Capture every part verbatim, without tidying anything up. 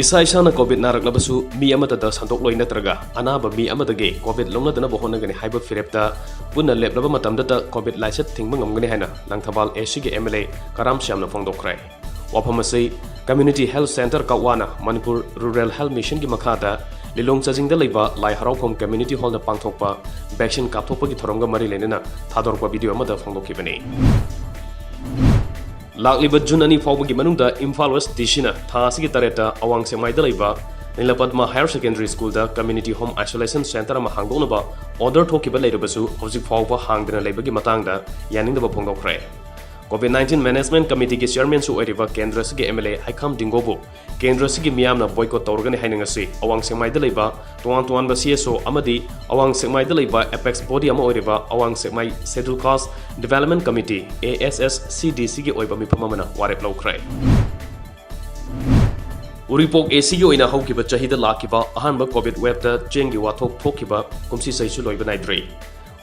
ꯏꯁꯥ ꯏꯁꯥꯅ ꯀꯣꯚꯤꯗ ꯅꯥꯔꯛꯂꯕꯁꯨ ꯃꯤ ꯑꯃꯠꯇꯗ ꯁꯟꯗꯣꯛꯂꯣꯏ ꯅꯠꯇ꯭ꯔꯒ ꯑꯅꯥꯕ ꯃꯤ ꯑꯃꯗꯒꯤ ꯀꯣꯚꯤꯗ ꯂꯧꯅꯗꯅꯕ ꯍꯣꯠꯅꯒꯅꯤ ꯍꯥꯏꯕ ꯐꯤꯔꯦꯞꯇ ꯄꯨꯟꯅ ꯂꯦꯞꯂꯕ ꯃꯇꯝꯗꯇ ꯀꯣꯚꯤꯗ ꯂꯥꯏꯆꯠ ꯊꯤꯡꯕ ꯉꯝꯒꯅꯤ ꯍꯥꯏꯅ ꯂꯪꯊꯕꯥꯜ ꯑꯦ ꯁꯤꯒꯤ ꯑꯦꯝ ꯑꯦꯜ ꯑꯦ ꯀꯔꯥꯝ ꯁ꯭ꯌꯥꯝꯅ ꯐꯣꯡꯗꯣꯛꯈ꯭ꯔꯦ꯫ ꯋꯥꯐꯝ ꯑꯁꯤ Community Health Centre ꯀꯛꯋꯥꯅ Manipur Rural Health Mission ꯒꯤ ꯃꯈꯥꯗ ꯂꯤꯂꯣꯡ ꯆꯥꯖꯤꯡꯗ ꯂꯩꯕ ꯂꯥꯏ ꯍꯔꯥꯎꯐꯝ Community Hall ꯗ ꯄꯥꯡꯊꯣꯛꯄ vaccine ꯀꯥꯞꯊꯣꯛꯄꯒꯤ ꯊꯧꯔꯝꯒ ꯃꯔꯤ ꯂꯩꯅꯅ ꯊꯥꯗꯣꯔꯛꯄ video ꯑꯃꯗ ꯐꯣꯡꯗꯣꯛꯈꯤꯕꯅꯤ꯫ ꯂꯥꯛꯂꯤꯕ June ꯑꯅꯤ ꯐꯥꯎꯕꯒꯤ ꯃꯅꯨꯡꯗ ꯏꯝꯐꯥꯜ West D C ꯅ ꯊꯥ ꯑꯁꯤꯒꯤ ꯇꯔꯦꯠꯇ ꯑꯋꯥꯡ ꯁꯦꯛꯃꯥꯏꯗ ꯂꯩꯕ ꯅꯤꯂꯄꯗꯃ Higher Secondary School ꯗ Community Home Isolation Centre ꯑꯃ ꯍꯥꯡꯗꯣꯛꯅꯕ order ꯊꯣꯛꯈꯤꯕ ꯂꯩꯔꯕꯁꯨ ꯍꯧꯖꯤꯛ ꯐꯥꯎꯕ ꯍꯥꯡꯗꯅ ꯂꯩꯕꯒꯤ ꯃꯇꯥꯡꯗ ꯌꯥꯅꯤꯡꯗꯕ ꯐꯣꯡꯗꯣꯛꯈ꯭ꯔꯦ꯫ COVID nineteen Management Committee ꯒꯤ chairman ꯁꯨ ꯑꯣꯏꯔꯤꯕ ꯀꯦꯟꯗ꯭ꯔ ꯑꯁꯤꯒꯤ M L A ꯍꯩꯈꯥꯝ ꯗꯤꯡꯒꯣꯕꯨ ꯀꯦꯟꯗ꯭ꯔ ꯑꯁꯤꯒꯤ ꯃꯤꯌꯥꯝꯅ boycott ꯇꯧꯔꯒꯅꯤ ꯍꯥꯏꯅ ꯉꯁꯤ ꯑꯋꯥꯡ ꯁꯦꯛꯃꯥꯏꯗ ꯂꯩꯕ ꯇꯣꯉꯥꯟ ꯇꯣꯉꯥꯟꯕ C S O ꯑꯃꯗꯤ ꯑꯋꯥꯡ ꯁꯦꯛꯃꯥꯏꯗ ꯂꯩꯕ apex body ꯑꯃ ꯑꯣꯏꯔꯤꯕ ꯑꯋꯥꯡ ꯁꯦꯛꯃꯥꯏ Scheduled Caste Development Committee, A S S C D C ꯒꯤ ꯑꯣꯏꯕ ꯃꯤꯐꯝ ꯑꯃꯅ ꯋꯥꯔꯦꯞ ꯂꯧꯈ꯭ꯔꯦ꯫ ꯎꯔꯤꯄꯣꯛ A C ꯒꯤ ꯑꯣꯏꯅ ꯍꯧꯈꯤꯕ ꯆꯍꯤꯗ ꯂꯥꯛꯈꯤꯕ ꯑꯍꯥꯟꯕ COVID wave ꯇ ꯆꯦꯡꯒꯤ ꯋꯥꯊꯣꯛ ꯊꯣꯛꯈꯤꯕ ꯀꯨꯝꯁꯤ ꯆꯍꯤꯁꯨ ꯂꯣꯏꯕ ꯅꯥꯏꯗ꯭ꯔꯤ꯫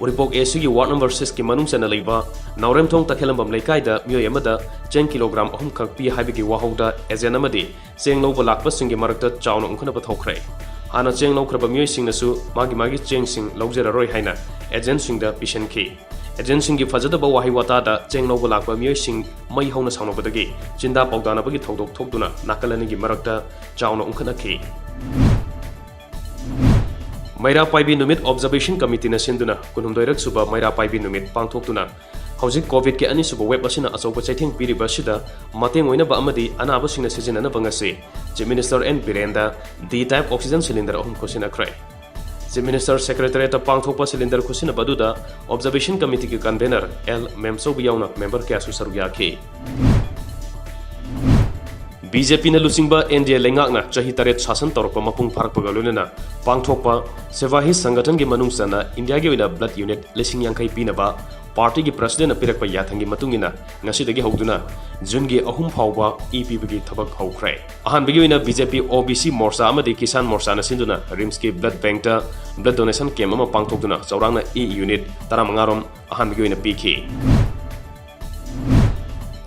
ꯎꯔꯤꯄꯣꯛ A C ꯒꯤ ward number six ꯀꯤ ꯃꯅꯨꯡ ꯆꯟꯅ ꯂꯩꯕ ꯅꯥꯎꯔꯦꯝꯊꯣꯡ ꯇꯈꯦꯜꯂꯝꯕꯝ ꯂꯩꯀꯥꯏꯗ ꯃꯤꯑꯣꯏ ꯑꯃꯗ ꯆꯦꯡ kilogram ꯑꯍꯨꯝ ꯈꯛ ꯄꯤ ꯍꯥꯏꯕꯒꯤ ꯋꯥꯍꯧꯗ agent ꯑꯃꯗꯤ ꯆꯦꯡ ꯂꯧꯕ ꯂꯥꯛꯄꯁꯤꯡꯒꯤ ꯃꯔꯛꯇ ꯆꯥꯎꯅ ꯎꯪꯈꯠꯅꯕ ꯊꯣꯛꯈ꯭ꯔꯦ꯫ ꯍꯥꯟꯅ ꯆꯦꯡ ꯂꯧꯈ꯭ꯔꯕ ꯃꯤꯑꯣꯏꯁꯤꯡꯅꯁꯨ ꯃꯥꯒꯤ ꯃꯥꯒꯤ ꯆꯦꯡꯁꯤꯡ ꯂꯧꯖꯔꯔꯣꯏ ꯍꯥꯏꯅ agent ꯁꯤꯡꯗ ꯄꯤꯁꯤꯟꯈꯤ꯫ Agent ꯁꯤꯡꯒꯤ ꯐꯖꯗꯕ ꯋꯥꯍꯩ ꯋꯥꯇꯥꯗ ꯆꯦꯡ ꯂꯧꯕ ꯂꯥꯛꯄ ꯃꯤꯑꯣꯏꯁꯤꯡ ꯃꯩ ꯍꯧꯅ ꯁꯥꯎꯅꯕꯗꯒꯤ ꯆꯤꯟꯗꯥ ꯄꯥꯎꯗꯥꯅꯕꯒꯤ ꯊꯧꯗꯣꯛ ꯊꯣꯛꯇꯨꯅ ꯅꯥꯀꯜ ꯑꯅꯤꯒꯤ ꯃꯔꯛꯇ ꯆꯥꯎꯅ ꯎꯪꯈꯠꯅꯈꯤ꯫ ꯃꯩꯔꯥ ꯄꯥꯏꯕꯤ ꯅꯨꯃꯤꯠ Observation Committee ꯅ ꯁꯤꯟꯗꯨꯅ ꯀꯨꯟꯍꯨꯝꯗꯣꯏꯔꯛ ꯁꯨꯕ ꯃꯩꯔꯥ ꯄꯥꯏꯕꯤ ꯅꯨꯃꯤꯠ ꯄꯥꯡꯊꯣꯛꯇꯨꯅ ꯍꯧꯖꯤꯛ COVID ꯀꯤ ꯑꯅꯤꯁꯨꯕ wave ꯑꯁꯤꯅ ꯑꯆꯧꯕ ꯆꯩꯊꯦꯡ ꯄꯤꯔꯤꯕ ꯑꯁꯤꯗ ꯃꯇꯦꯡ ꯑꯣꯏꯅꯕ ꯑꯃꯗꯤ ꯑꯅꯥꯕꯁꯤꯡꯅ ꯁꯤꯖꯤꯟꯅꯅꯕ ꯉꯁꯤ Chief Minister N ꯕꯤꯔꯦꯟꯗ D type oxygen cylinder ꯑꯍꯨꯝ ꯈꯨꯠꯁꯤꯟꯅꯈ꯭ꯔꯦ꯫ Chief Minister Secretariat ꯇ ꯄꯥꯡꯊꯣꯛꯄ cylinder ꯈꯨꯠꯁꯤꯟꯅꯕ ꯑꯗꯨꯗ Observation Committee ꯒꯤ convener L ꯃꯦꯝꯆꯧꯕꯤ ꯌꯥꯎꯅ member ꯀꯌꯥꯁꯨ ꯁꯔꯨꯛ ꯌꯥꯈꯤ꯫ B J P ꯅ ꯂꯨꯆꯤꯡꯕ N D A ꯂꯩꯉꯥꯛꯅ ꯆꯍꯤ ꯇꯔꯦꯠ ꯁꯥꯁꯟ ꯇꯧꯔꯛꯄ ꯃꯄꯨꯡ ꯐꯥꯔꯛꯄꯒ ꯂꯣꯏꯅꯅ ꯄꯥꯡꯊꯣꯛꯄ ꯁꯦꯕꯥꯍꯤ ꯁꯪꯒꯊꯟꯒꯤ ꯃꯅꯨꯡ ꯆꯟꯅ ꯏꯟꯗꯤꯌꯥꯒꯤ ꯑꯣꯏꯅ blood unit ꯂꯤꯁꯤꯡ ꯌꯥꯡꯈꯩ ꯄꯤꯅꯕ party ꯒꯤ president ꯅ ꯄꯤꯔꯛꯄ ꯌꯥꯊꯪꯒꯤ ꯃꯇꯨꯡ ꯏꯟꯅ ꯉꯁꯤꯗꯒꯤ ꯍꯧꯗꯨꯅ June ꯒꯤ ꯑꯍꯨꯝ ꯐꯥꯎꯕ ꯏ ꯄꯤꯕꯒꯤ ꯊꯕꯛ ꯍꯧꯈ꯭ꯔꯦ꯫ ꯑꯍꯥꯟꯕꯒꯤ ꯑꯣꯏꯅ B J P O B C Morcha ꯑꯃꯗꯤ Kisan Morcha ꯅ ꯁꯤꯟꯗꯨꯅ RIMS ꯀꯤ blood bank ꯇ blood donation camp ꯑꯃ ꯄꯥꯡꯊꯣꯛꯇꯨꯅ ꯆꯧꯔꯥꯛꯅ ꯏ unit ꯇꯔꯥꯃꯉꯥ ꯔꯣꯝ ꯑꯍꯥꯟꯕꯒꯤ ꯑꯣꯏꯅ ꯄꯤꯈꯤ꯫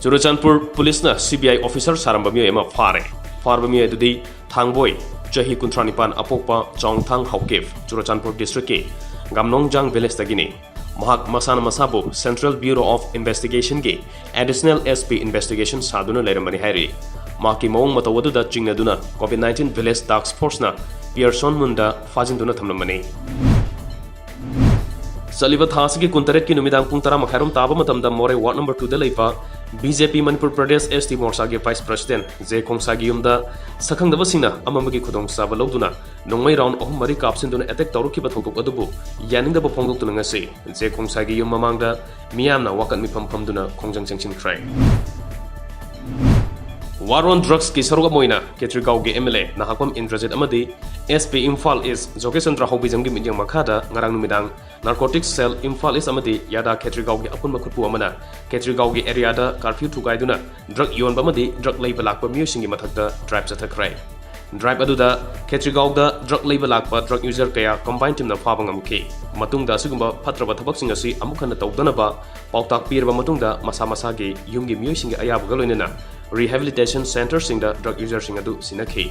ꯆꯨꯔꯆꯥꯟꯄꯨꯔ ꯄꯨꯂꯤꯁꯅ C B I officer ꯁꯥꯔꯝꯕ ꯃꯤꯑꯣꯏ ꯑꯃ ꯐꯥꯔꯦ꯫ ꯐꯥꯔꯕ ꯃꯤꯑꯣꯏ ꯑꯗꯨꯗꯤ ꯊꯥꯡꯕꯣꯏ, ꯆꯍꯤ ꯀꯨꯟꯊ꯭ꯔꯥ ꯅꯤꯄꯥꯟ, ꯑꯄꯣꯛꯄ ꯆꯥꯎꯊꯥꯡ ꯍꯥꯎꯀꯤꯞ, ꯆꯨꯔꯆꯥꯟꯄꯨꯔ district ꯀꯤ ꯒꯥꯝꯅꯣꯡꯖꯥꯡ village ꯗꯒꯤꯅꯤ꯫ ꯃꯍꯥꯛ ꯃꯁꯥꯅ ꯃꯁꯥꯕꯨ Central Bureau of Investigation ꯒꯤ Additional S P Investigation ꯁꯥꯗꯨꯅ ꯂꯩꯔꯝꯕꯅꯤ ꯍꯥꯏꯔꯤ꯫ ꯃꯍꯥꯛꯀꯤ ꯃꯑꯣꯡ ꯃꯇꯧ ꯑꯗꯨꯗ ꯆꯤꯡꯅꯗꯨꯅ COVID nineteen Village Task Force ꯅ ꯄꯤꯌꯔꯁꯣꯟ ꯃꯨꯟꯗ ꯐꯥꯖꯤꯟꯗꯨꯅ ꯊꯝꯂꯝꯕꯅꯤ꯫ ꯆꯠꯂꯤꯕ ꯊꯥ ꯑꯁꯤꯒꯤ ꯀꯨꯟꯇꯔꯦꯠꯀꯤ ꯅꯨꯃꯤꯗꯥꯡ ꯄꯨꯡ ꯇꯔꯥ ꯃꯈꯥꯏꯔꯣꯝ ꯇꯥꯕ ꯃꯇꯝꯗ ꯃꯣꯔꯦ ward number two ꯗ ꯂꯩꯕ B J P Manipur Pradesh S T ꯃꯣꯔꯆꯥꯒꯤ vice president J ꯈꯣꯡꯁꯥꯒꯤ ꯌꯨꯝꯗ ꯁꯛꯈꯪꯗꯕꯁꯤꯡꯅ ꯑꯃꯝꯕꯒꯤ ꯈꯨꯗꯣꯡꯆꯥꯕ ꯂꯧꯗꯨꯅ ꯅꯣꯡꯃꯩ round ꯑꯍꯨꯝ ꯃꯔꯤ ꯀꯥꯞꯁꯤꯟꯗꯨꯅ attack ꯇꯧꯔꯛꯈꯤꯕ ꯊꯧꯗꯣꯛ ꯑꯗꯨꯕꯨ ꯌꯥꯅꯤꯡꯗꯕ ꯐꯣꯡꯗꯣꯛꯇꯨꯅ ꯉꯁꯤ J ꯈꯣꯡꯁꯥꯒꯤ ꯌꯨꯝ ꯃꯃꯥꯡꯗ ꯃꯤꯌꯥꯝꯅ ꯋꯥꯀꯠ ꯃꯤꯐꯝ ꯐꯝꯗꯨꯅ ꯈꯣꯡꯖꯪ ꯆꯪꯁꯤꯟꯈ꯭ꯔꯦ꯫ War on Drugs ꯀꯤ ꯁꯔꯨꯛ ꯑꯃ ꯑꯣꯏꯅ ꯈꯦꯇ꯭ꯔꯤꯒꯥꯎꯒꯤ M L A Nahakpam Indrajit ꯑꯃꯗꯤ S P Imphal East ꯖꯣꯒꯦꯁ Chandra ꯍꯥꯎꯕꯤꯖꯝꯒꯤ ꯃꯤꯠꯌꯦꯡ ꯃꯈꯥꯗ ꯉꯔꯥꯡ ꯅꯨꯃꯤꯗꯥꯡ Narcotics Cell ꯏꯝꯐꯥꯜ East ꯑꯃꯗꯤ ꯌꯥꯗꯥ ꯈꯦꯇ꯭ꯔꯤꯒꯥꯎꯒꯤ ꯑꯄꯨꯟꯕ ꯈꯨꯠꯄꯨ ꯑꯃꯅ ꯈꯦꯇ꯭ꯔꯤꯒꯥꯎꯒꯤ area ꯗ curfew ꯊꯨꯒꯥꯏꯗꯨꯅ drug ꯌꯣꯟꯕ ꯑꯃꯗꯤ drug ꯂꯩꯕ ꯂꯥꯛꯄ ꯃꯤꯑꯣꯏꯁꯤꯡꯒꯤ ꯃꯊꯛꯇ drive ꯆꯠꯊꯈ꯭ꯔꯦ꯫ Drive ꯑꯗꯨꯗ ꯈꯦꯇ꯭ꯔꯤꯒꯥꯎꯗ drug ꯂꯩꯕ ꯂꯥꯛꯄ drug user ꯀꯌꯥ combined team ꯅ ꯐꯥꯕ ꯉꯝꯈꯤ꯫ ꯃꯇꯨꯡꯗ ꯑꯁꯤꯒꯨꯝꯕ ꯐꯠꯇ꯭ꯔꯕ ꯊꯕꯛꯁꯤꯡ ꯑꯁꯤ ꯑꯃꯨꯛ ꯍꯟꯅ ꯇꯧꯗꯅꯕ ꯄꯥꯎꯇꯥꯛ ꯄꯤꯔꯕ ꯃꯇꯨꯡꯗ ꯃꯁꯥ ꯃꯁꯥꯒꯤ ꯌꯨꯝꯒꯤ ꯃꯤꯑꯣꯏꯁꯤꯡꯒꯤ ꯑꯌꯥꯕꯒ ꯂꯣꯏꯅꯅ rehabilitation centre ꯁꯤꯡꯗ drug user ꯁꯤꯡ ꯑꯗꯨ ꯁꯤꯟꯅꯈꯤ꯫